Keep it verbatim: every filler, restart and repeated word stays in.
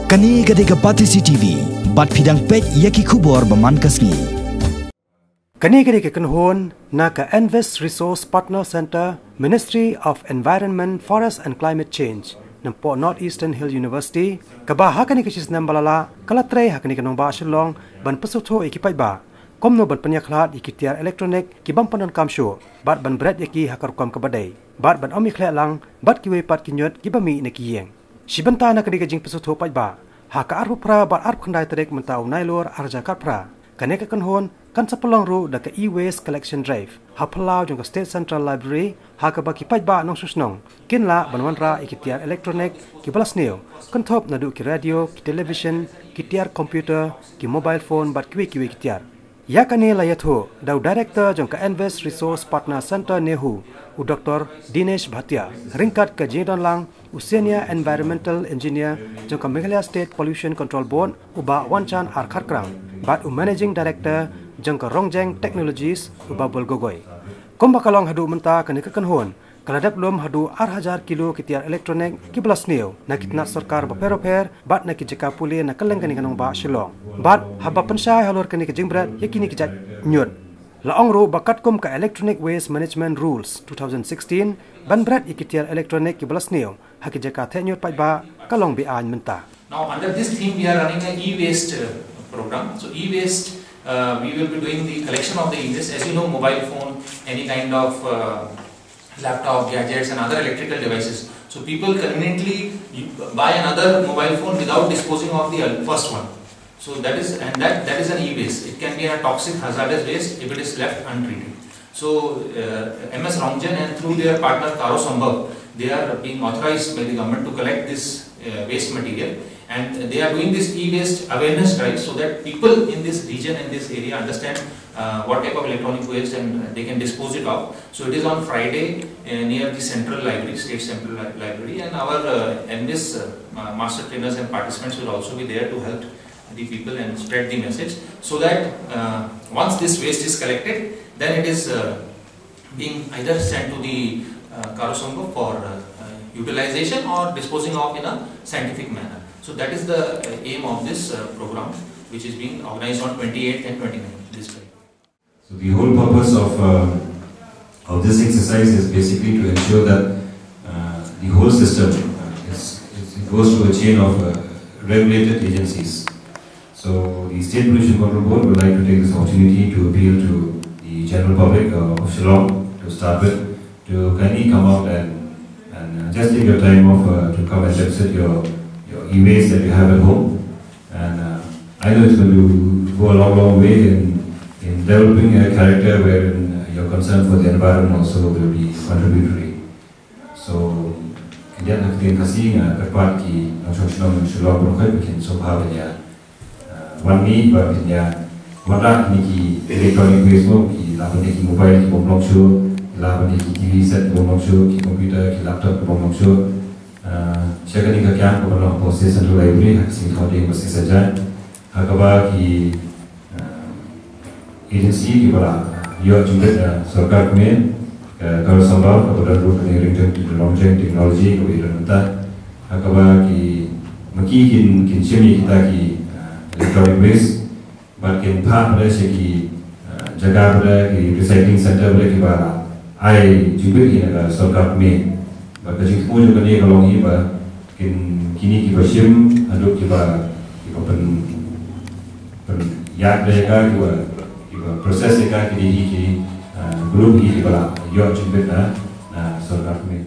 Kane ka dei ka Batesi T V, bad phi dang peit ïa ki khubor ba man ka sngi. Kane ka dei ka kynhun na ka Envis Resource Partner Center, Ministry of Environment, Forest and Climate Change, napoh North Eastern Hill University, kaba ha kane ka shisnem ba la lah, ka la trei ha kane ka nongbah Shillong, ban pynsngewthuh ïa ki paidbah kumno ban pynïakhlad ïa ki tiar electronic ki bym pyndonkam shuh, bad ban bret ïa ki ha ka rukom kaba dei, bad ban ym ïakhleh lang bad kiwei pat ki ñiut kiba mih na ki ïing. Shi bynta na ka dei ka jingpynsngewthuh paidbah ha ka arphew phra bad arphew khyndai tarik mynta u Nailur arhajar khatphra. Kane ka kynhun kan sa pynlong ruh da ka e-waste collection drive ha phyllaw jong ka State Central Library, ha kaba ki paidbah nongshong shnong kin lah ban wanrah ïa ki tiar electronic kiba la sniew, kynthup naduh ki radio, ki television, ki tiar computer, ki mobile phone bad kiwei kiwei ki tiar. Ïa kane la ïathuh da u Director jong ka Envis Resource Partner Center, NEHU, u Doctor Dinesh Bhatia, ryngkat ka jingdon lang u Senior Environmental Engineer jong ka Meghalaya State Pollution Control Board, u Bah Wanchan R Kharkrang, bad u Managing Director jong ka Rongjeng Technologies, u Babul Gogoi. Kumba ka long haduh mynta, kane ka kynhun ka la dep lum haduh arhajar kilo ki tiar electronic kiba la sniew na ki tnat sorkar bapher bapher bad na ki jaka pule na kylleng kane ka nongbah Shillong. Bad haba pynshai halor kane ka jingbret ïa kine ki jait ñiut, la ong ruh ba katkum ka Electronic Waste Management Rules two thousand sixteen, ban bret ïa ki tiar electronic kiba la sniew ha ki jaka theh ñiut paidbah ka long be-aiñ mynta. Now, under this theme, we are running a e-waste uh, program. So, e-waste, uh, we will be doing the collection of the e-waste. As you know, mobile phone, any kind of uh, laptop, gadgets, and other electrical devices. So, people conveniently buy another mobile phone without disposing of the first one. So that is, and that, that is an e-waste. It can be a toxic, hazardous waste if it is left untreated. So uh, M S Rongjeng and through their partner Karo Sambhav, they are being authorized by the government to collect this uh, waste material, and they are doing this e-waste awareness drive so that people in this region and this area understand uh, what type of electronic waste and they can dispose it off. So it is on Friday uh, near the Central Library, State Central Li- Library, and our uh, M S uh, ma- master trainers and participants will also be there to help the people and spread the message so that uh, once this waste is collected, then it is uh, being either sent to the uh, Karo Sangha for uh, uh, utilization or disposing of in a scientific manner. So that is the uh, aim of this uh, program, which is being organized on twenty-eighth and twenty-ninth this week. So the whole purpose of uh, of this exercise is basically to ensure that uh, the whole system uh, is, is, it goes through a chain of uh, regulated agencies. So the State Pollution Control Board would like to take this opportunity to appeal to the general public uh, of Shillong to start with, to kindly come out and, and uh, just take your time off uh, to come and deposit your, your e-waste that you have at home. And uh, I know it's going to go a long, long way in, in developing a character wherein uh, your concern for the environment also will be contributory. So, kemudian nak kita kasih uh, kepada ki nongshong shnong nongshong shnong pun kan bikin sofa benda. Uh, wan ni ba benda wan dah ni ki electronic waste mo ki lah benda ki mobile ki bom long show, lah benda ki T V set ki bom long show, ki computer ki laptop ki bom long show. Uh, siapa ni ka kiang ko pernah posted Central Library hak sing kau dia masih saja. Hak apa ki uh, agency ki bala yo juga uh, sorkar kami uh, kalau sambal kepada ruh kami ring jeng teknologi teknologi kepada mentah. Hak apa ki maki kin kin simi kita ki uh, electronic waste. Bad kin phah pada sha ki uh, jaka pada ki recycling center pada ki ba ai jubit ki na ka sorkar kami. Bad ka jingthmu jong kane ka long hi ba kin kini ki ba shim haduh ki ba ki ba pen pen yak da ka ki ba ki ba process ka ki di hi ki uh, group hi ki ba la yo jubit na na sorkar kami.